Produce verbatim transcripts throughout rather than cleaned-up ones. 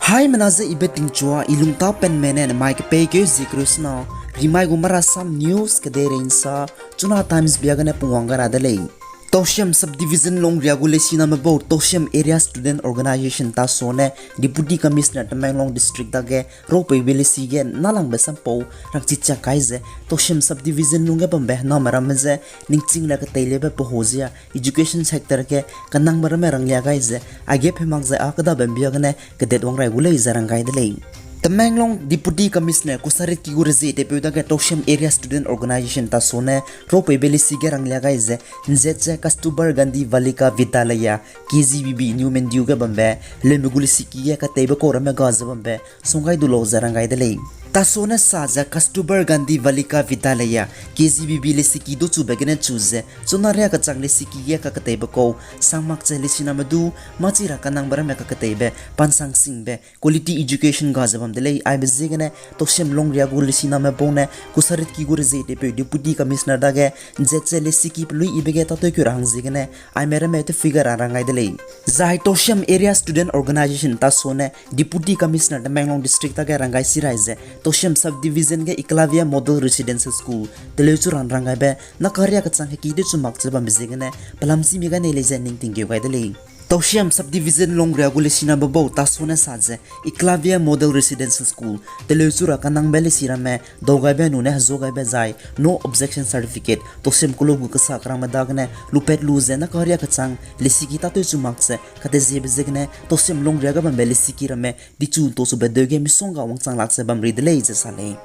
Haimena ze I Betingchua, I lungtâ penme ne nemai kepeikeu zie kereu sena, rimai gu Marasam News kedeirei nsa, Chuna Times bia gene pungwang gai ra de lei. Tousem Subdivision longria gu lesiname bau Tousem Area Student Organisation, TASO ne Deputy Commissioner Tamenglong District dage raupeibe lesi ge nâlangbe sampau rangchi chiak kai ze, Tousem Subdivision lungge bambe hename ramme je ningching ra keteileube pehô zia education sector ge kanangbe ramme ranglia gai ze, aige pheu mak zai â kêdabe mbia gene kedet wang rai gu lei ze rang gai de lei. Tamenglong Deputy Commissioner Kusaritki gu rezie tewpeu dage Tousem Area Student Organisation, TASO ne raupeibe lesi ge ranglia gai ze, nzet ze Kasturba Gandhi Balika Vidyalaya, K G B V, New Mendiu ge bambe heleume gu lesiki ge kateibe kau ramme ga ze bambe sunggai du lau ze rang gai de lei. TASO ne sa ze Kasturba Gandhi Balika Vidyalaya, K G B V lesiki du chube gene chu ze, chuna riakechang lesiki ge kakateibe kau sang mak ze lesiname du mâchi ra kanangbe ramme kakateibe, pansang singbe, quality education ga ze bam de lei. Aibe ziegene Tousem longria gu lesiname bau ne Kusaritki gu rezie tewpeu Deputy Commissioner dage nzet ze lesiki peluiyibe ge tâtewkeu ra hang ziegene aime ramme tewpui gai ra rang gai de lei. Zai Tousem Area Student Organisation, TASO ne Deputy Commissioner Tamenglong District dage rang gai si rai ze, Tousem Subdivision ge Eklavya Model Residential School teleuchu ra rang gaibe naka riakechang heki tewchu mak ze bambe ziegene pelamchimi gai nei lei ze ning tingkeu gai de lei. Tousem Subdivision longria gu lesiname bau TASO ne sa ze, Eklavya Model Residential School teleuchu ra kanangbe lesi ramme dau gaibe nune hezuâ gaibe zai no objection certificate Tousem keloa gu kesa kerangme dagene lupat lu ze naka riakechang lesiki tâtewchu mak ze kateziebe ziegene Tousem longria ge bambe lesiki ramme dichu ntau chube deu ge misongga wangchang lak ze bam ri de lei ze sa lei.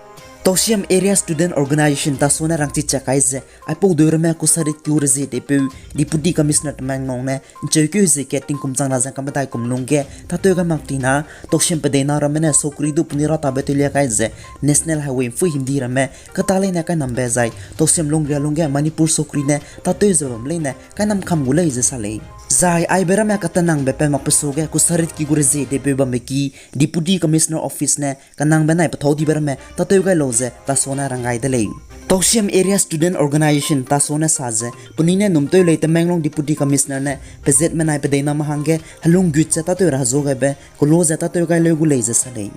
Tousem Area Student Organisation, TASO ne rangchi chiak kai ze, aipau deu ramme Kusaritki gu rezie tewpeu Deputy Commissioner Tamenglong ne ncheukeu zie kat tingkum chang na ze kamedai kum lungge tâtew gai mak tina, Tousem pedeina ramme ne sokri du penui ratabe tewlia kai ze National Highway mpui himdi ramme kata leine kainambe zai Tousem longria lungge Manipur sokri ne tâtew ze bam leine kainam kam gu lei ze sa lei. Zai aibe ramme katenangbe pe makpesuge Kusaritki gu rezie tewpeu bambe ki Deputy Commissioner Office ne kanangbe nai pethâu dibe ramme tâtew gai lau ze TASO ne rang gai de lei. Tousem Area Student Organisation, TASO ne sa ze, penui ne num tew lei Tamenglong Deputy Commissioner ne pezatme nai pedeiname hangge helung gut ze tâtew ra hezuâ gaibe keloa ze tâtew gai leu gu lei ze sa lei.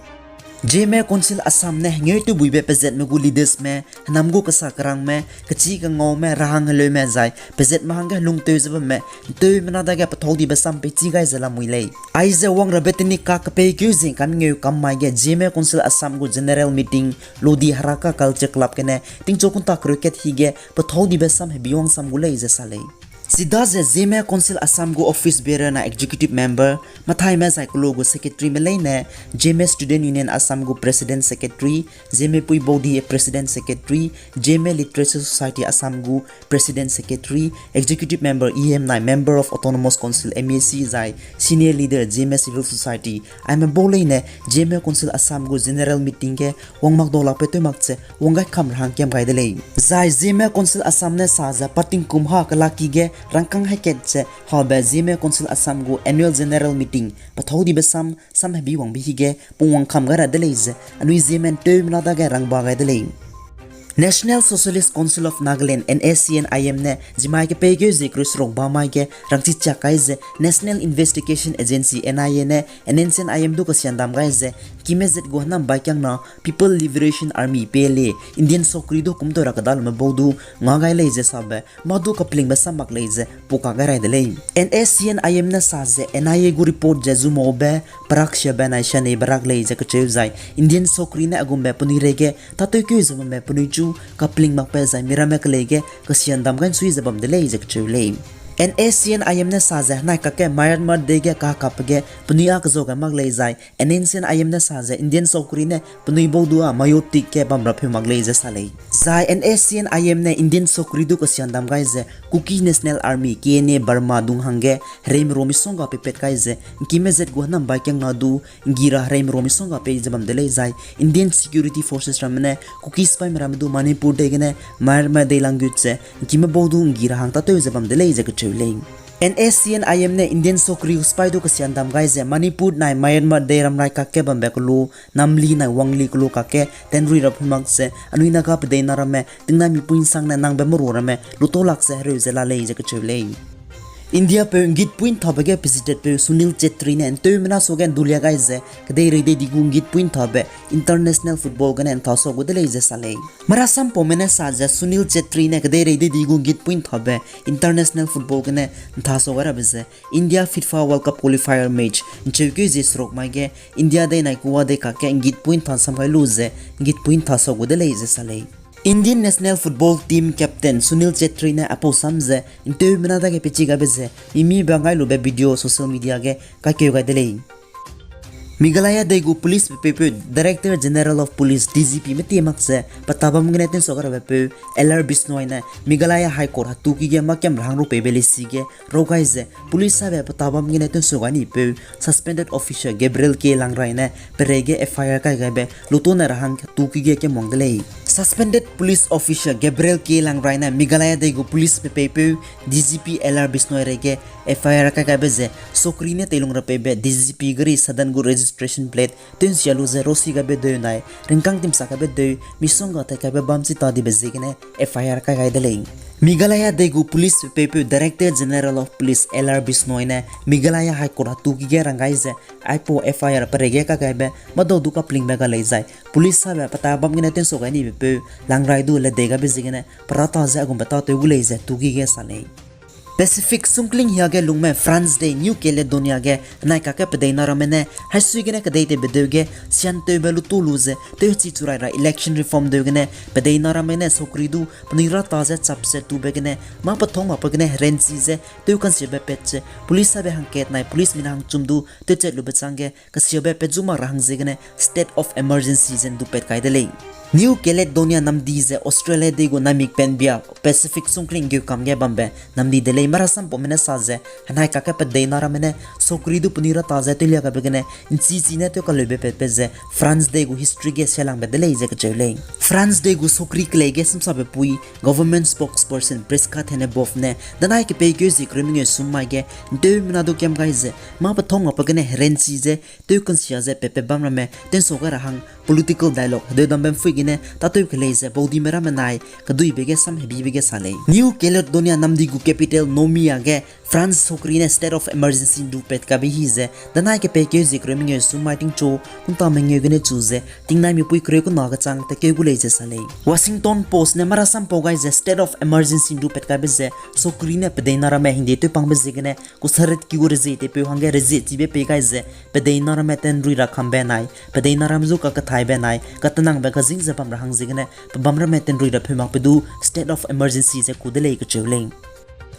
Zeme Council Assam ne hengeu tewbuibe pezatme gu leadersme, henam gu kesa kerangme, kechî kengaume, rahang heleume zai pezatme hangge helung tew ze bamme nteumena dage pethâu dibe sam peichi gai ze lamui lei. Aize wangrabe tenikak kepeikeu zingkam ngeu kam mai ge Zeme Council Assam gu General Meeting Lodi Haraka Culture Club gene tingchu kunta kereu kat hige pethâu dibe sam hebi wang sam gu lei ze sa lei. Chidaze Zeme Council Assam gu office bearer na executive member, mathaime zai keloa gu secretaryme leine, Zeme Student Union Assam gu president secretary, Zeme Puibody president secretary, Zeme Literature Society Assam gu president secretary, executive member, E M nai member of Autonomous Council, M A C zai senior leader Zeme Civil Society, aime bau leine Zeme Council Assam gu general meeting ge wang mak dau lakbe tew mak ze wang gai kam ra hangkiam gai de lei. Zai Zeme Council Assam ne sa ze pa tingkum ha kelaki ge rangkâng haikat ze habe Zeme Council Assam gu annual general meeting pethâu dibe sam, sam hebi wangbe hige pungwang kam gai ra de lei ze anui Zeme nteumena dage rangba gai de lei. National Socialist Council of Nagaland, N S C N I M ne zimai kepeikeu zie kereu seruk ba mai ge rangchi chiak kai ze National Investigation Agency, N I A ne N S C N I M du kesian dam gai ze, kime zet gu hênam baikiangna People Liberation Army, P L A, Indian sokri du kumteu ra kedalume bau du nga gai lei ze sabe, mâ du kapelingbe sam mak lei ze puka gai rai de lei. N S C N I M ne sa ze N I A gu report ze zumaube, perak siabe nai sianei berak lei ze kecheu zai, Indian sokri ne a gumbe penui reige tâtewkeu ze bamme penui chu kapeling makbe zai miramme kelei ge kesian dam gai nsui ze bam de lei ze kecheu lei. N S C N I M ne sa ze henai kakge Myanmar dei ge kahekapbe ge penui â kezau gai mak lei zai, N S C N I M ne sa ze Indian sokri ne penui bau du â maiotik ge bam ra pheu mak lei ze sa lei. Zai N S C N I M ne Indian sokri du kesian dam gai ze Kuki National Army, K N A Burma dung hangge hereime ro misongga peipat kai ze, ngkime zet gu hênam baikiangna du nggi ra hereime ro misongga pei ze bam de lei zai, Indian Security Forces ramme ne Kuki sipaime ramme du Manipur dei gene Myanmar dei lang gut ze, ngkime bau du nggi ra hang tâtew ze bam de lei ze kecheu lei. N S C N I M ne Indian sokri gu sipai du kesian dam gai ze Manipur nai Myanmar dei ramrai kakge bambe kelu, Namli nai Wangli kelu kakge tenrui ra pheu mak ze, anui Naga pedei na ramme tingnai mipui nsangne nangbe meru ramme lutau lak ze hereu ze la lei ze kecheu lei. India peu nggitpui nthabe ge pezitatpeu Sunil Chhetri ne nteumena suage ndulia gai ze kedeirei dei di gu nggitpui nthabe international football gene ntha sa gu de lei ze sa lei. Marasam paume ne sa ze Sunil Chhetri ne kedeirei dei di gu nggitpui nthabe international football gene ntha sa gai rabe ze India FIFA World Cup qualifier match ncheukeu zie seruk mai ge India dei nai kuwa dei kakge nggitpui ntha nsam gai lu ze nggitpui ntha sa gu de lei ze sa lei. Indian national football team captain Sunil Chhetri ne aipau sam ze nteumena dage pechî gaibe ze mimi ba ngai lube video social media ge kaikeu gai de lei. Meghalaya dei gu police pepeupeu Director General of Police, D G P metie mak ze pe tabam gene tensua gai rabepeu L R Bishnoi ne Meghalaya High Court hatu ki ge makem rahang ru peibe leisi ge rau gai ze police sabe pe tabam gene tensua gai nipeu suspended officer Gabriel K Langrai ne perei ge F I R kai gaibe lutone rahang hatu ki ge kemwang de lei. Suspended police officer Gabriel K Langrai ne Meghalaya dei gu police pepeupeu D G P L R Bishnoi rei ge F I R kai gaibe ze sokri ne teilung rapeibe D G P gari sedan gu registration plate tensia lu ze rosi gaibe deu nai ringkâng timsa gaibe deu misongga tat kaibe bam chi ta dibe ziegene F I R kai gai de lei. Meghalaya dei gu police pepeupeu Director General of Police L R Bishnoi ne Meghalaya High Court hatu ki ge rang gai ze aipau F I R perei ge kai gaibe madau du kaplingbe ga lei zai police sabe pe tabam gene tensua gai nibepeu Langrai du ledei gaibe ziegene perata ze aigumbe tâtew gu lei ze tu ki ge sa lei. Pacific sungkling hia ge lungme France dei New Caledonia ge henai kakge pedeina ramme ne haisui gene kedei tewbe deu ge sianteube lutu lu ze tewchi churai ra election reform deu gene pedeina ramme ne sokri du penui ra ta ze chap ze tube gene mâ pethong makbe gene herenchi ze tew kansiabe pat ze police sabe hangkat nai police mina hangchum du tewchat lube chângge kesiabe petchu mak ra hang ziegene state of emergency ze ndupat kai de lei. New Caledonia namdi ze Australia dei gu naimik penbia Pacific sungkling geukam ge bambe namdi de lei. Marasam paume ne sa ze henai kakge pedeina ramme ne sokri du penui ra ta ze tewlia gaibe gene nchichi ne tew kaleube patbe ze France dei gu history ge sialangbe de lei ze kacheu lei. France dei gu sokri kelei ge samsabe pui government spokesperson Prisca Tchernebov ne danai kepeikeu zie kereu mengeu sum mai ge nteumena du kiam gai ze mâ pethong makbe gene herenchi ze tew kansia ze patbe bam ramme tensua gai ra hang political dialogue hedeudambe mpui gene tâtew kelei ze baudime ramme nai keduibe ge samhebibe ge sa lei. New Caledonia namdi gu capital Nouméa ge France sokri ne state of emergency ndupat kaibe hi ze danai kepeikeu zie kereu mengeu sum mai tingchu kunta mengeu gene chu ze tingnaimipui kereu kuna kechang tekeu gu lei ze sa lei. Washington Post ne marasam pau gai ze state of emergency ndupat kaibe ze sokri ne pedeina ramme hingde tewpangbe ziegene kusarit ki gu rezie tewpeu hangge rezie chibe pei gai ze pedeina ramme tenrui ra kambe nai pedeina ram zu kakethaibe nai katenangbe kazing ze bam ra hang ziegene pebam ramme tenrui ra pheu makbe du state of emergency ze ku de lei kacheu lei.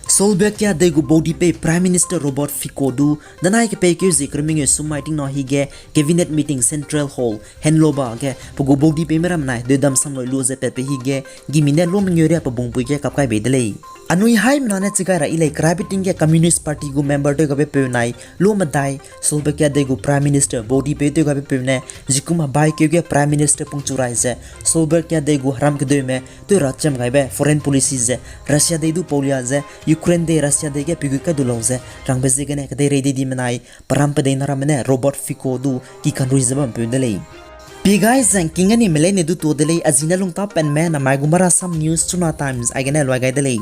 Slovakia dei gu baudipei Prime Minister Robert Fico du danai kepeikeu zie kereu mengeu sum mai tingna hi ge cabinet meeting Central Hall Henloba ge pe gu baudipeime ramme nai deudam samloi lu ze patbe hi ge gimi ne lu mengeu ria pe bungpui ge kap kai bei de lei. Anui haimena ne chigai ra i lei kerabe ting ge Communist Party gu member tew gabe peu nai lu medai Slovakia dei gu Prime Minister baudipei tew gabe peu ne zikum hebaikeu ge Prime Minister pungchu rai ze Slovakia dei gu heram kedeume tew ra cham gaibe foreign policy ze Russia dei du paulia ze Ukraine dei Russia dei ge pegui kai du lau ze rangbe ziegene kedeirei dei dime nai peram pedeina ramme ne Robert Fico du ki kanrui ze bampeu de lei. Pi gai zangking ani meleine du tuâ de lei, a zi ne lungta penme namai gu marasam news Chuna Times aigene luai gai de lei.